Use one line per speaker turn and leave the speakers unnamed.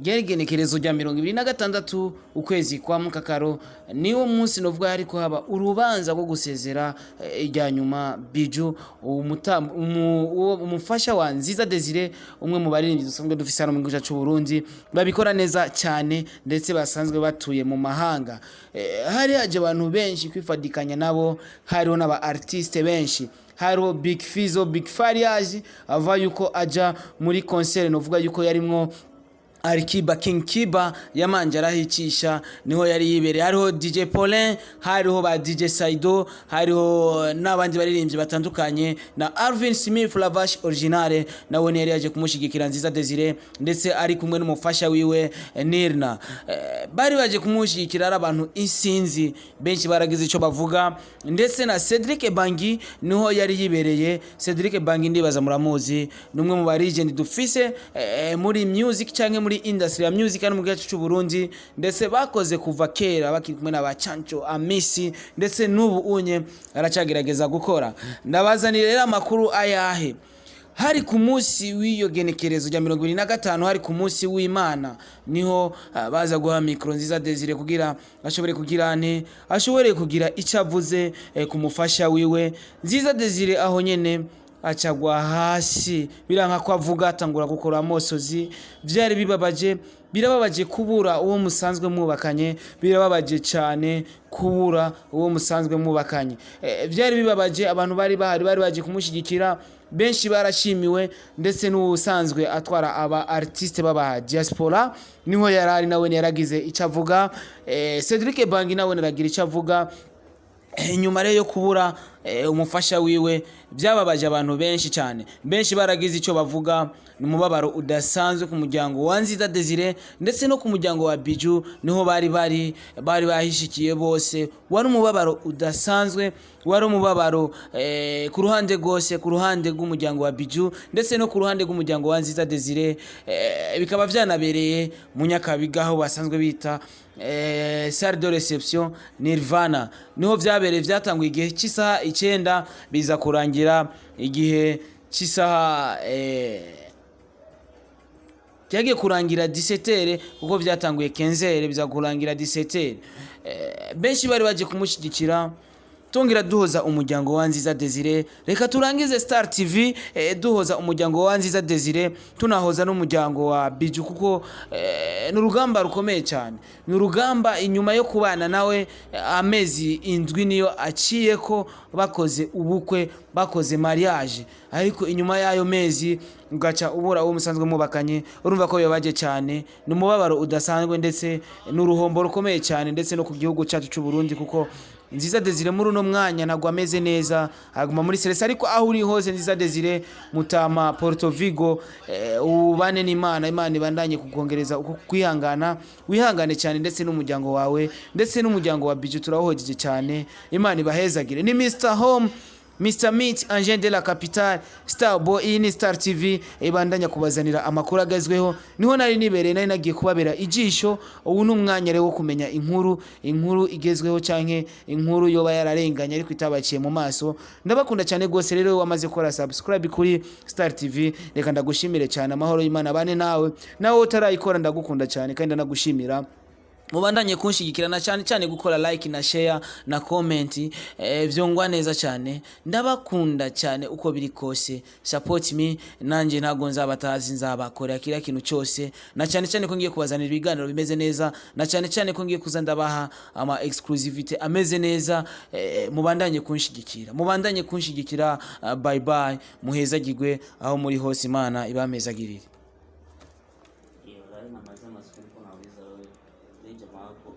Ryari igenekerezo rya 26 ukwezi kwa Mukakaro, niwo munsi novuga hariko haba urubanza rwo gusezera irya nyuma Biju, umufasha wa Nziza Desire, umwe mu baririmbyi dusanzwe dufise hano mu gihugu cyacu Burundi, babikora neza cyane ndetse basanzwe batuye mu mahanga. Hari haje abantu benshi kwifadikanya nabo, hariho n'aba artiste benshi, hariho Big Fizzo, Big Farious ava yuko aja muri concert novuga yuko yarimwo Alikiba, King Kiba yamanje arahicisha, niho yari yibereye. Hariho DJ Paulin, hariho ba DJ Saido, hariho n'abandi baririmbyi batandukanye na Alvin Smith Lavash Originale, nawe yari yaje kumushigikira Nziza Desire, ndetse ari kumwe n'umufasha wiwe Nirna. Bari baje kumushigikira ari abantu isinzi, benshi baragize ico bavuga, ndetse na Cedric Bangi niho yari yibereye. Cedric Bangi ndibaza muramuzi, ni umwe mu ba legend dufise muri music canke muri industry ya music hano mu gihugu cy'u Burundi, ndetse bakoze kuva kera bakiri kumwe na ba Chancho Amisi, ndetse n'ubu unye aracagerageza gukora. Ndabazanira rero amakuru ayahe? Hari ku munsi w'iyo genekerezo rya 25, hari ku munsi w'Imana, niho baza guha micro Nziza Desire kugira ashobore kugira nte, ashobore kugira icyo avuze ku mufasha wiwe Nziza Desire. Aho nyene acagwa hasi, biranka ko avuga, atangura gukora amosozi. Byari bibabaje, birababaje kubura uwo musanzwe mwubakanye, birababaje cyane kubura uwo musanzwe mwubakanye. Byari bibabaje abantu bari bahari, bari baje kumushyigikira, benshi barashimiwe, ndetse n'ubusanzwe atwara aba artiste baba diaspora niho yarari, nawe yaragize icyo avuga. Cedric Bangi nawe yaragira icyo avuga inyuma rero yo kubura umufasha wiwe. Byababaje abantu benshi cyane, benshi baragize icyo bavuga. Ni umubabaro udasanzwe ku muryango wa Nziza Desire ndetse no ku muryango wa Biju, niho bari bahishikiye bose. Wari umubabaro udasanzwe, wari umubabaro ku ruhande rwose, ku ruhande rw'umuryango wa Biju ndetse no ku ruhande rw'umuryango wa Nziza Desire. Bikaba byanabereye mu Nyakabiga, aho basanzwe bita salle de reception Nirvana, niho vyabereye. Vyatanguye igihe cy'isaha 9, biza kurangira igihe cy'isaha byagiye kurangira 17h, kuko vyatanguye 15h biza kurangira 17h. Benshi bari baje kumushyigikira. Tongera duhoza umuryango wa Nziza Desire. Reka turangize Star TV duhoza umuryango wa Nziza Desire, tunahoza n'umuryango wa Biju, kuko ni urugamba rukomeye cyane, ni urugamba inyuma yo kubana nawe amezi 7 niyo aciye ko bakoze ubukwe, bakoze mariage, ariko inyuma y'ayo mezi ugaca ubura uwo musanzwe mubakanye. Urumva ko bibabaje cyane, ni umubabaro udasanzwe ndetse n'uruhombo rukomeye cyane, ndetse no ku gihugu cyacu cy'u Burundi, kuko Nziza Desire muri uno mwanya ntabwo ameze neza, aguma muri stress. Ariko aho uri hose, Nziza Desire Mutama Porto Vigo, ubane n'Imana, Imana ibandanye kukongereza uko kwihangana, wihangane cyane, ndetse n'umuryango wawe ndetse n'umuryango wa Biju turawuhojeje cyane. Imana ibahezagire. Ni Mr Home, Mr Meat, Angel de la Capitale, Star Boy. Iyi ni Star TV ibandanya kubazanira amakuru agezweho. Niho nari nibereye, nari nagiye kubabera ijisho. Ubu ni umwanya rero wo kumenya inkuru igezweho canke inkuru yoba yararenganye ariko itabaciye mu maso. Ndabakunda cyane rwose. Rero wamaze gukora subscribe kuri Star TV, reka ndagushimire cyane, amahoro y'Imana bane nawe. Nawe utarayikora, ndagukunda cyane kandi ndanagushimira. Mubandanye kunshigikirana cyane cyane gukora like na share na comment, vyongwa neza cyane. Ndabakunda cyane uko biri kose. Support me, nanje ntago nzabatazi, nzabakorera kiriya kintu cyose, na cyane cyane ko ngiye kubazanira ibiganiro bimeze neza, na cyane cyane ko ngiye kuza ndabaha ama exclusivity ameze neza. Mubandanye kunshigikira, mubandanye kunshigikira. Bye bye, muhezagirwe aho muri hose, Imana ibamezagirire.
Iyo, bari namaze amatsiko, niko nauliza wewe, wewe jamaa wako.